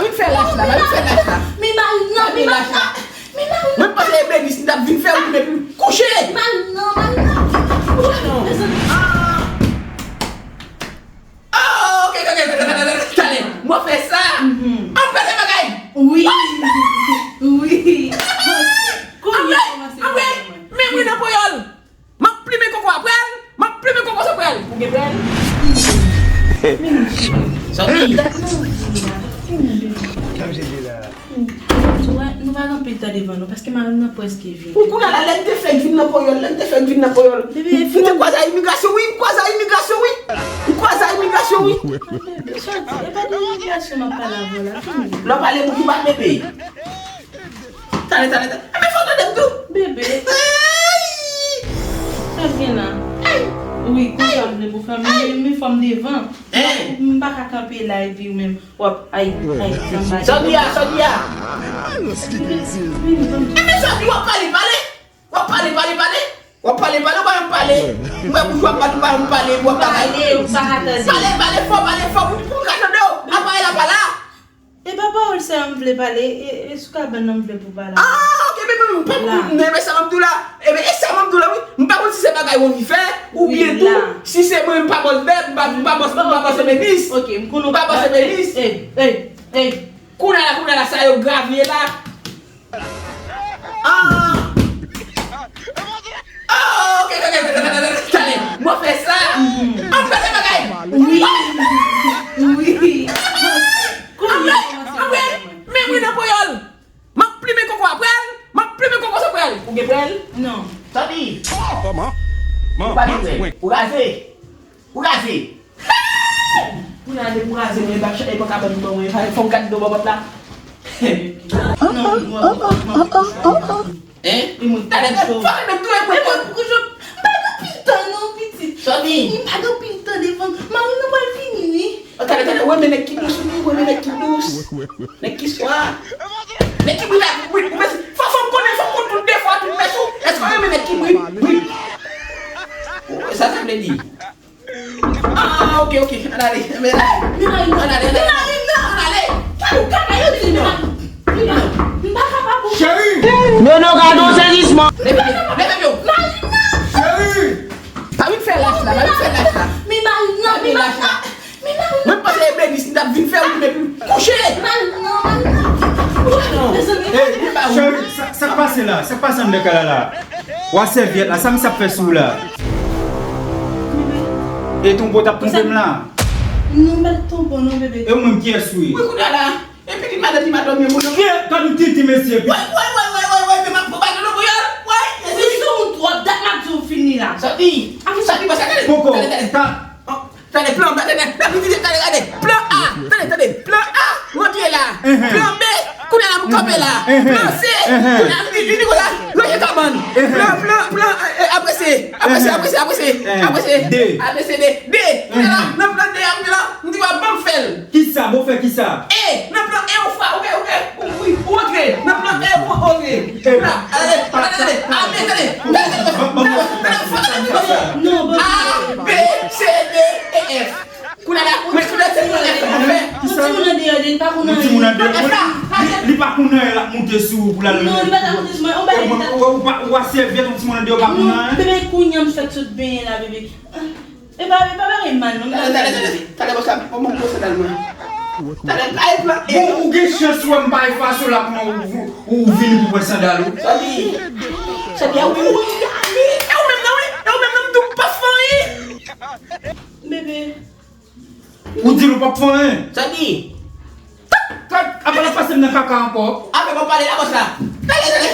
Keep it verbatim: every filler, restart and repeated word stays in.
Vin fè lach la, vin fè lach la. Men Marina, men Marina, men Marina. Mwen panse e Benis m t ap vin fè ou, men kouche. Marina, Marina. Kouche non. Mezanmi. Ah. Oh, ok, ok, ok, ok, ok, ok, talè. Mwen fè sa. An fè se bagay. Wi. Wi. Kounye a kòmanse. Apre, men mwen nan ponyòl. M ap plimen koko a, pral. M ap plimen koko sa, pral. Ou gen pral? Sòti. Sa misye di la? Nou pa gen anpil tan devan nou, paske mari m nan prèske vini. Pou kounye a la, lè m te fèk vin nan ponyòl, lè m te fèk vin nan ponyòl. Bebe, m te kwaze a imigrasyon, wi, m kwaze a imigrasyon, wi. M kwaze a imigrasyon, wi. Bebe, sòti, e pa de imigrasyon m ap pale avè w la, vini. Lè w pale pou ki bat bebe? Tande, tande, tande. Enben, fò w tande m tou. Bebe. Ay! Sa k gen la? Ay! Wi, konsa m vle pou fè, men, men fò m devan. Hein? M pa ka kanpe la epi ou menm w ap, ay, ay, sa m pa. Sa w di a, sa w di a? Enben, sa w di, w ap pale, pale. W ap pale, pale, pale. W ap pale, pale, w pa janm pale. M wè bouch w ap bat, w pa janm pale, w ap pale. Pale, pale fò, pale fò, pou, pou m ka tande w. Aparèy la pa la. E pa pawòl sa yo m vle pale, e, e sou kabann nan m vle pou pale. Ah, ok, men, men, men, pa konn, men, men sa m ap di w la. Enben, e sa m ap di w la, wi. M pa konn si se bagay w anvi fè, oubyen tou, si se mwen, m pa bòs bèt, m pa, m pa bòs, m pa bòs Benis. Ok, m konn ou pa bòs Benis. Ey, ey, ey. Kounye a la, kounye a la, sa yo grav ye la. Ah! Ah, ok, ok, ok, ok, ok, ok, talè. Mwen fè sa. An fè se bagay. Wi. Wi. Apre, apre, men mwen nan ponyòl. M ap plimen koko a, pral. M ap plimen koko sa, pral. Ou gen pral? Non. Sa di? Kòman? Ou pa gen pral. Ou raze. Ou raze. Pou n ale pou raze mwen, e pa, e pa kabann ban mwen, fò m gad do bò pòt la. Non, non, non, non. Hein? E mwen, talè, fò m tou e mwen. E mwen, pou jan, m pa gen anpil tan non, pitit. Sòti. M pa gen anpil tan devan. Mari nou pral vini, wi. Oh, talè, talè, wè men nèg ki dous, wi, wè men nèg ki dous. Nèg ki swa. Nèg ki brila, wi, ou mèsi. Fò, fò m konnen, fò m konn tout defo, tout mès ou. Èske w renmen nèg ki bri, bri? Oh, sa, sa vle di? Ah, ok, ok. Ann ale. Ann ale, ann ale. Ann ale. Cheri! Nono, gade yon sezisman. Leve pye w. Leve pye w. Cheri! Pa vin fè lach la, pa vin fè lach la. Men Marina, men Marina. Mwen panse e Benis m t ap vin fè ou, men kouche. Marina, Marina. Kouche non. Cheri, sa, sa k pase la? Sa k pase anndan kay la la? Wa sèvyèt la, sa misye ap fè sou ou la? E tonbe w t ap tonbe m la? Non, m pa t tonbe w non, bebe. E ou menm kiyès ou ye? Wi, kounye a la. E pitit madanm ki pa dòmi yon moun. Kiyès? Gad yon titi mesye. Woy, woy, woy, men m ap pran baton nan pou yo. Woy, mesye. Ou sou moun twòp, dat m ap di w fini la. Sòti. Sòti, pase, tande. Poko, ta. Tande, plan B, tande, tande, tande, tande, plan A, tande, tande, plan A, rantre la, plan B, kounye a la, m kanpe la, plan C, kounye a, li, li, li, la, lonje kabann, plan, plan, plan, eh, eh, apre C, apre C, apre C, apre C, apre C, D, apre C, D, D, kounye a la, nan plan D a, kounye a la, m di w ap ban m fè l. Kisa, bon fè kisa? E, nan plan E, ou fwa, ou, ou, ou, ou, ou rantre, nan plan E, ou rantre, la, ale, ale, ale, ale, tande, tande, tande, tande, tande, tande, tande, tande, tande, A, B, C, D, E, F. Kounye a la, kounye a la, se kounye a la, se kounye a la. Yon timoun andeyò de, li pa konn anyen. Yon timoun andeyò, li, li pa konn anyen, l ap monte sou ou pou l al. Non, li pa t ap monte sou mwen. On bagay li t ap. Ou, ou, ou pa, ou pa sèvyèt, yon timoun andeyò pa konn anyen. Non, bebe, kounye a m sot sot benyen la, bebe. Ah, e pa, e pa bagay mal, non, m pa. Talè, talè, talè, talè, bon, sa, bon, bon, bon, sandal mwen. Talè, talè, plan E. Bon, ou gen chans, wè, m pa efase w la, kouman ou, ou, ou vini pou pran sandal ou. Sa di, sa di, a wi, wi, ale. E ou menm nan, wi, e ou menm nan, m di w pa fè anyen. Bebe. Ou di l ou p ap fè anyen. Sa di? Tak, tak, apa l ap pase m nan kaka ankò? Apa w pale la konsa? Tande, tande.